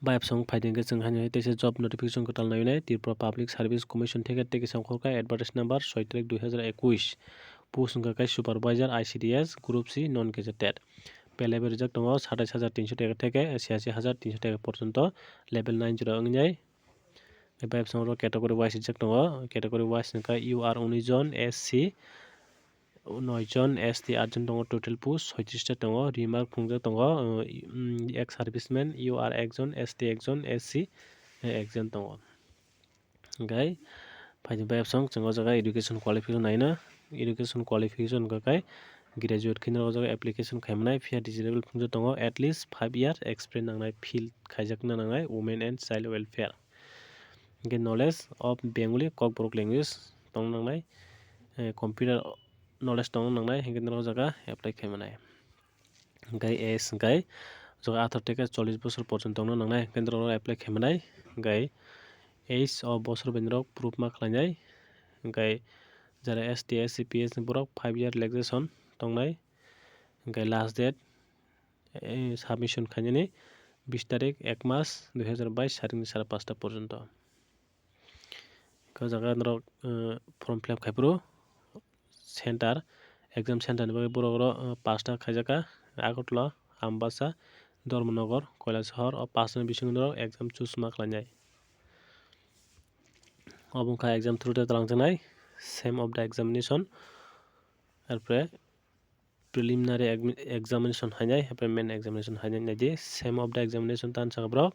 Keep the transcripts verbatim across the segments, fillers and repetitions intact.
Bayapsong phaidi hwnkhe chwng haino hai teisa job notification kwtal nainai Tripura Public Service Commission theke tei kisa khorkha advertise number soi tarik dui hazar ekush. Post wngkha khe supervisor I C D S group C non gazetted. Pay level rijak tongo satais hajar tinso taka theke siasi hajar tinso taka porjonto level nine zero wngnai. Bayapsong oro category wise rijak tongo. Category wise wngkha U R unis jon, S C noi jon, S T aat jon tongo, total post soitrista tongo, remark phungjak tongo, uh, mm, ex serviceman, U R ekjon, S T ekjon, S C ekjon tongo. Hwnkhe phaidi bayapsong chwng o jaga education qualification naina, education qualification hwnkha khe graduate khe norok o jaga application khaimanai, phiya desirable phungjak tongo, at least five year experience nangnai, field khaijakna nangnai, women and child welfare. Hwnkhe knowledge of Bengali, Kokborok language tongna nangnai, eh, computer knowledge tongna nangnai, hwnkhe norok o jaga apply khaimanai. Hwnkhe age hwnkhe joga atharo theke chollish bosor porjonto tongna nangnai, hwnkhe norok apply khaimanai. Hwnkhe age o bosor bai norok proof ma khlainai. Hwnkhe jara S T, S C, P S ni borok five year relaxation tongnai. Hwnkhe last date, eh, submission khainani bis tarik ek mas dui hazar bais sarikni sara pasta porjonto. O jaga norok, eh, form fill up khaiphuru center, exam center ni bagwi borok oro, eh, pasta khaijakha, Agartala, Ambassa, Dharmanagar, Kailasahar, o pasta ni bisingo norok exam choose ma khlainai. Obo wngkha exam through tei twlangjaknai, same of the examination, arpore preliminary exami-, examination hainai, haikhe main examination hainai naidi, same of the examination tan saka borok.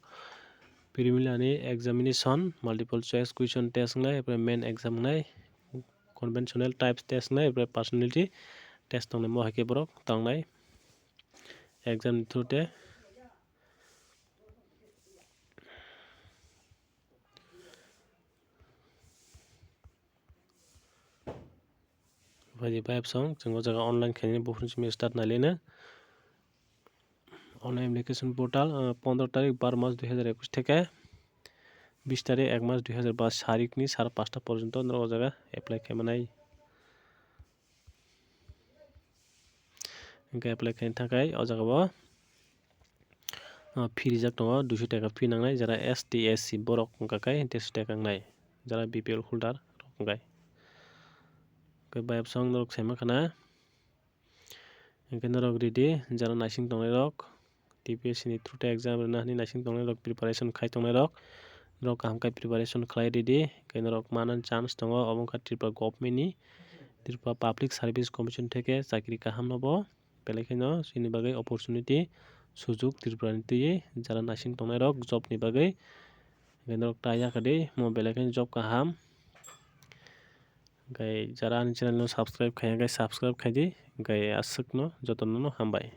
Preliminary examination, multiple choice question test wngnai, haikhe main exam wngnai, conventional types test wngnai, haikhe personality test tongnai, mo haikhe borok tangnai exam ni through te. Phaidi bayapsong, chwng o jaga online khainani buphuru simi start nailina. Online application portal, ah, pondro tarik bar mas dui hazar ekush theke bis tarik ek mas dui hazar bais sarikni sara pasta porjonto norok o jaga apply khaimanai. Hwnkhe apply khaina thangkhai o jaga o, ah, fee rijak tongo, duiso taka fee nangnai, jara S T, S C borok wngkha khe dersho taka wngnai, jara B P L holder rok wngkha khe. Hwnkhe bayapsong norok saima khana, hwnkhe norok ready, jara naising tongnai rok, T P S C ni through tei exam rwna hwnwi naising tongnai rok, preparation khai tongnai rok, norok kaham khe preparation khlai ready, hwnkhe norok manani chance tongo, obo wngkha Tripura government ni, Tripura Public Service Commission theke chakri kaham no bo. Belai kheno chini bagwi opportunity, sujug Tripura ni twiwi jara naising tongnai rok job ni bagwi. Hwnkhe norok try ya kha di, mo belai kheno job kaham. Hwnkhe jara ani channel no subscribe khaiya khe subscribe khai di, hwnkhe aswk no joto no hambai.